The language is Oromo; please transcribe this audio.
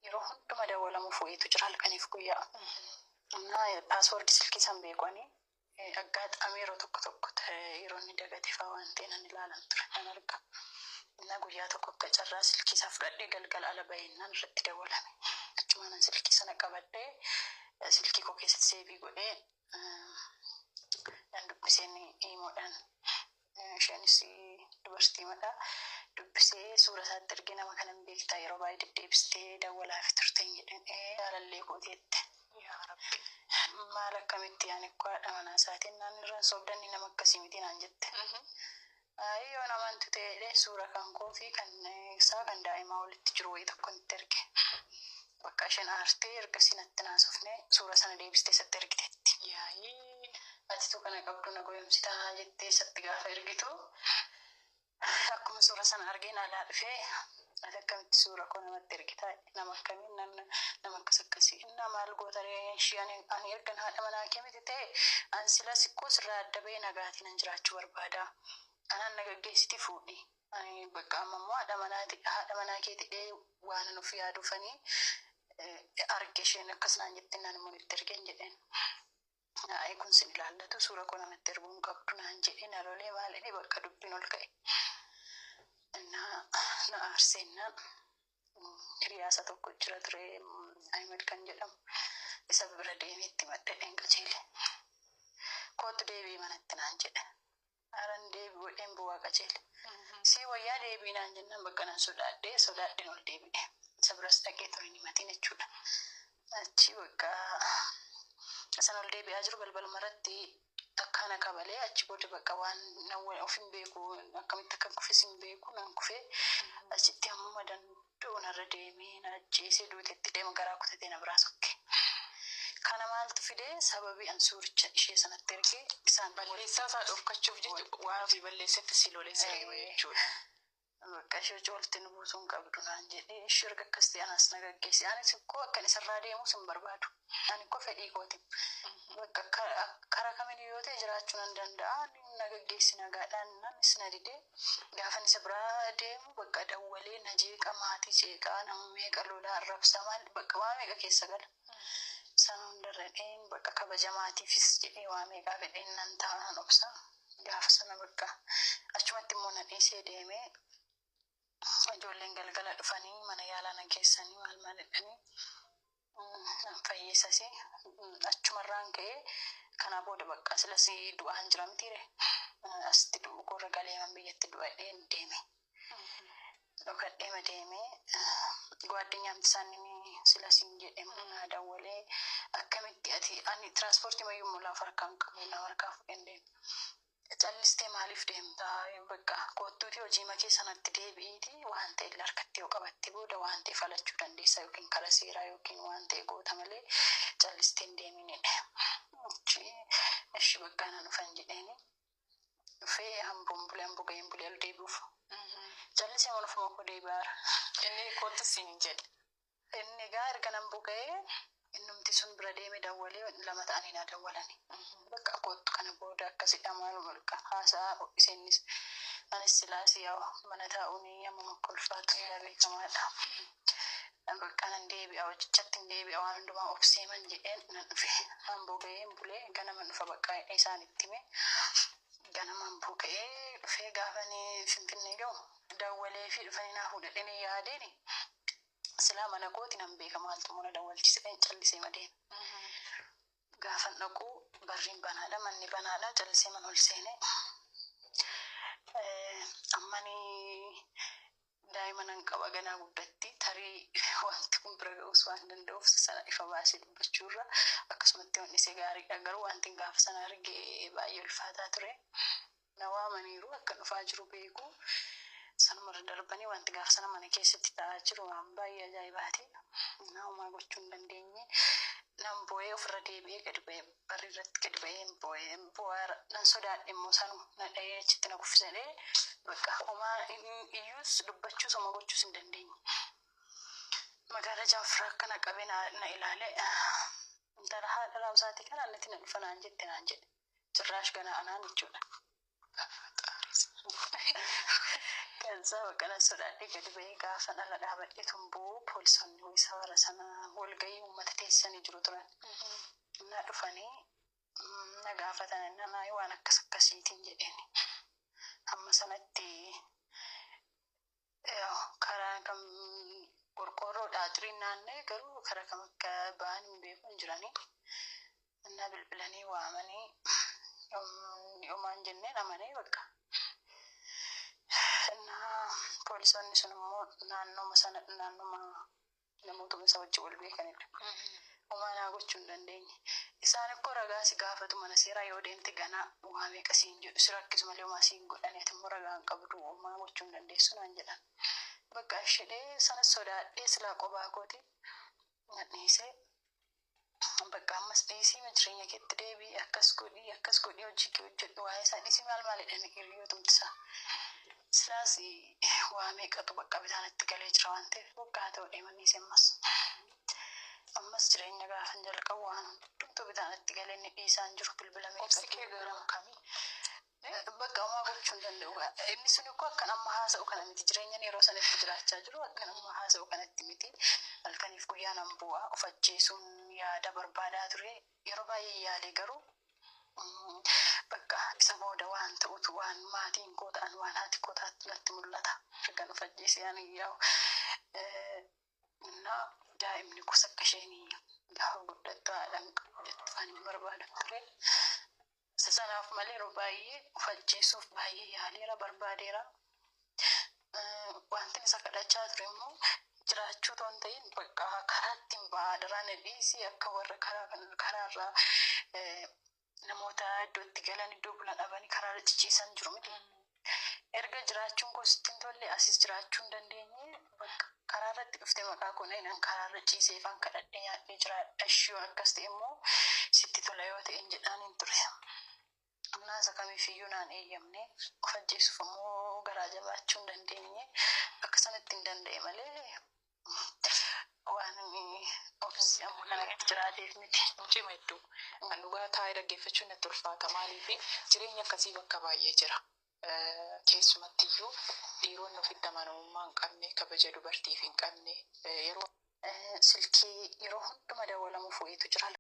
Yeroo hunduma dawwalamuuf wayiitu jira halkaniif guyyaa. Innaa password silkii san beeku ani. Aggaxaamii yeroo tokko tokko yeroo inni dagate fa'aa waan ta'e nan ilaalan ture, nan arga. Innaa guyyaa tokko akka carraa silkii isaa fudhadhee galgala ala baheennaan irratti dawwalame. Achumaan silkii sana qabadhee, silkii koo keessatti save godhee nan dubbiseen imoodhaan. Isheenis dubartii madha. Dubbisee suura isaatti ergee, "Nama kana hin beektaa? Yeroo baay'ee deddeebistee dawwalaafi turteen," jedheen. "Ee, jaalallee kooti," jette. Yaa Rabbi. "Maal, akkamitti? Ani akkoo haadha manaa isaatiin naan irraan soobdanni nama akkasii miti," naan jette. "Ayi, yoo namantu ta'e," suura kan koo fi kan isaa kan daa'imaa walitti jiru wayii tokko itti erge. Bakka isheen aartee ergasii natti naasofne, suura sana deebistee isatti ergiteetti. Yaa'ii. "Atitu kana qabdu na goyomsitaa," jettee isatti gaafa ergitu, akkuma suura sana argeen alaa dhufee, "Ati akkamitti suura koo namatti ergitaa? Nama akkamiin nama akkas akkasii innaa maal gootaree? Ishii ani ergan haadha manaa kee miti ta'e, an sila sikkoo sirraa adda bahee nagaatiin an jiraachuu barbaada. Anaan na gaggeessiti fuudhi. Ani bakka amma immoo haadha manaa kee ta'ee waan an of yaaduufanii arge, isheen akkas naan jettee naan immoo itti ergeen," jedheen. "Ayi, kun sin ilaallatu, suura koo namatti erguu hin qabdu," naan jedhee na lolee, maal jedhee, bakka dubbiin ol ka'e. Innaa na aarseenna hiriyaasa tokko jira ture, Ahmed kan jedhamu, isa bira deemee itti madhadheen qajeele. "Kootu, deebii manatti," naan jedhe. "Aran deebii," godheen bu'aa qajeele. "Si wayyaa, deebii," naan jennaan, bakka nan sodaadhee sodaadheen ol deebi'e. Isa biras dhaqee ture, himatiin jechuudha. Achi bakka isan ol deebi'aa jiru balbaluma irratti takkaa na kabalee, achi booda bakka waan nan of hin beeku, akkamitti akka kufes hin beeku, nan kufee achitti ammuma danda'u narra deemee na ajjeesee duutetti deema garaa kutatee na biraa sokke. Kana maaltu fidee? Sababii an suuricha ishee sanatti ergee isaan Balleessaa isaa dhokkachuuf jecha waan ofii balleessetti si lolee si reebe jechuudha. Bakka ishee walitti nu buusuu hin qabdu naan jedhee, ishee erga akkas ta'e anas na gaggeessi. Anis ikkoo akkan isarraa deemus hin barbaadu. Ani ikkoo fedhii kooti. Bakka karaa kamiin yoo ta'e jiraachuu nan danda'a. Na gaggeessi nagaadhaan, nanis na didee gaafan isa biraa deemu bakka dawwalee na jeeqa, maatii jeeqaa, nama meeqa lolaa, arrabsamaa, bakka waa meeqa keessa gala. Sana hundarra dheen bakka kabaja maatiifis jedhee waa meeqaa fedheen nan taa'an obsa. Gaafa sana bakka achumatti immoo na dhiisee deemee, ijoolleen galgala dhufanii mana yaalaa na geessanii, maal maal jedhanii nan fayyeessasi. Achumarraan ka'ee kanaa booda bakka silas du'aan jira mitiire, asitti du'u korra galeeman biyyatti du'adheen deeme. Dhokadheema deemee gwaaddanyaamti isaanii silasiin jedhe na dawwalee, "Akkamitti ati? Ani tiraanspoortii mayyuu immoo lafa harkaan qabu, na harkaa fuudheen deeme. Callistee maaliif deemtaa? Bakka kottuuti hojii makee sanatti deebi'iiti, waan ta'e illee harkatti yoo qabatte booda waan ta'e falachuu dandeessa yookiin karaa seeraa yookiin waan ta'e goota malee callistee hin deeminidha." Achi ishi bakka nan dhufan jedheeni dhufee hambuun bulee, hambuu ga'een bulee ol deebi'uuf. Callisee mana ofuma koo deebi'aara. Inni kottu siin hin jedhe. Inni egaa erga nan buga'ee innumti sun bira deeme dawwalee, lama ta'anii na dawwalani. Bakka kottu, kana booda akkasidha, maal bakka haasaa isheenis anis silaas yaa mana taa'uun amma akka ulfaatu yaa beekamaadha. Bakka nan deebi'a, hojichatti hin deebi'a, waan hundumaa obseeman jedheen nan dhufe. Amboo ga'een bulee ganama dhufa bakka isaan itti hime. Ganama amboo ga'ee dhufee gaafanii Finfinnee ga'u dawwalee fi dhufanii naa fuudhadhanii yaadeeni. Silaa mana kooti nan beeka, maaltu mana dawwalchiise callisee madeema. Gaafan dhaqu barriin banaadha, manni banaadha, callisee mana ol seenee. Ammani daa'ima nan qaba, ganaa guddatti, tarii wanti kun bira ga'uus waan danda'uuf sana ifa baasee dubbachuurra akkasumatti wanni gaariidha, garuu wanti gaafa sana arge baay'ee ulfaataa ture. Na waamaniiru, akka dhufaa jiru beeku. Sanumarra darbanii wanti gaafa sana mana keessatti ta'aa jiru waan baay'ee ajaa'ibaati. Na homaa gochuu hin dandeenye. Nan boo'ee ofirra deebi'ee gadi ba'ee, barri irratti gadi ba'ee boo'ee boo'aa, nan sodaadhe immoo sanu na dha'ee achitti na kuffisadhee, bakka homaa iyyuus dubbachuus homaa gochuus hin dandeenye. Magaalaa Jaafraa akkana qabee na ilaale, "Intala haadha raabsaatii kana annatti na dhufa naan jette," naan jedhe. Cirraash ganaa anaan jechuudha. Kansaa bakka nan sodaadhee gadi ba'ee gaafa ala dhaabadhee tumbuu poolisoonni wayii safara sana walgahii uummata teessisanii jiru turan. Na dhufanii na gaafatan, nama waan akkas akkasiitiin jedheen. Amma sanatti karaa kam qorqoorroodha xiriin naanna'e, garuu karaa kam akka ba'an hin beeku, hin jiranii. Na bilbilanii waamanii yomaan jenneen amanee bakka. Na poolisoonni sun immoo naannoma sana, naannoma namootuma isa wajjin wal beekanidha. Homaa naa gochuu hin dandeenye. Isaan ikkoo ragaa si gaafatu, mana seeraa yoo deemte ganaa waa meeqa siin jedhu, si rakkisu malee homaa siin godhani, ati immoo ragaa hin qabdu, homaa gochuu hin dandeessu naan jedhan. Bakka ishee sana sodaadhee silaa qophaa kooti na dhiisee, bakka ammas dhiisii jireenya keetti deebii, akkas godhii, akkas godhii, hojii kee hojjedhu, waa'ee isaa dhiisii, maal maal jedhanii hiriyootumti isaa. Silaas waa meeqatu bakka bitaan itti galee jira waan ta'eef, bakka haa ta'u deemanii ammas. Ammas jireenya gaafan jalqabu waan hundumtuu bitaan itti galee, inni dhiisaan jiru bilbila Obsi kee garuu kamii? Bakka homaa gochuu hin danda'u. Inni sun ikkoo akkan amma haasa'u kana miti. Jireenyan yeroo sanatti jiraachaa jiru akkan amma haasa'u kanatti miti. Halkaniif guyyaa nan bu'a. Of ajjeesuun yaada barbaadaa ture. Yeroo baay'ee yaalee, garuu bakka isa booda waan ta'utu, waan maatiin koo ta'an, waan haati koo taatu natti mul'ata. Ergan of ajjeesee ani yaa'u. Na daa'imni gosa akka isheen gaafa guddattu haadha hin qabu jettu waan hin barbaadu ture. Isa sanaaf malee yeroo baay'ee of ajjeesuuf baay'ee yaaleera, barbaadeera. Wanti isa kadhachaa ture immoo jiraachuu otoo hin ta'in, bakka karaa ittiin ba'aa daraan dhiisii, akka warra karaa karaarraa namoota iddootti galan, iddoo bulan dhabanii karaarra ciciisan jiru miti. Erga jiraachuun koo sitti hin tolle, asis jiraachuu hin dandeenye, bakka karaarratti dhuftee maqaa koo nan karaarra ciisee faan kadhadhee nyaadhee jiraadha. Ishii akkas ta'e immoo sitti tola yoo ta'e hin jedhaan hin ture. Amnaa isa kamiifiyyuu naan eeyyamne. Of ajjeesuuf immoo garaa jabaachuu hin dandeenye. Akka sanatti hin danda'e malee waan obsi amma kanatti jiraateef miti. Cima hedduu. Kan dhugaa taa'ee dhaggeeffachuun natti ulfaata. Maaliif, jireenya akkasii bakka baay'ee jira. Keessumattiyyuu dhiironni ofitti amanamummaa hin qabne, kabaja dubartiif hin qabne yeroo Silkii yeroo hunduma dawwalamuuf wayiitu jira.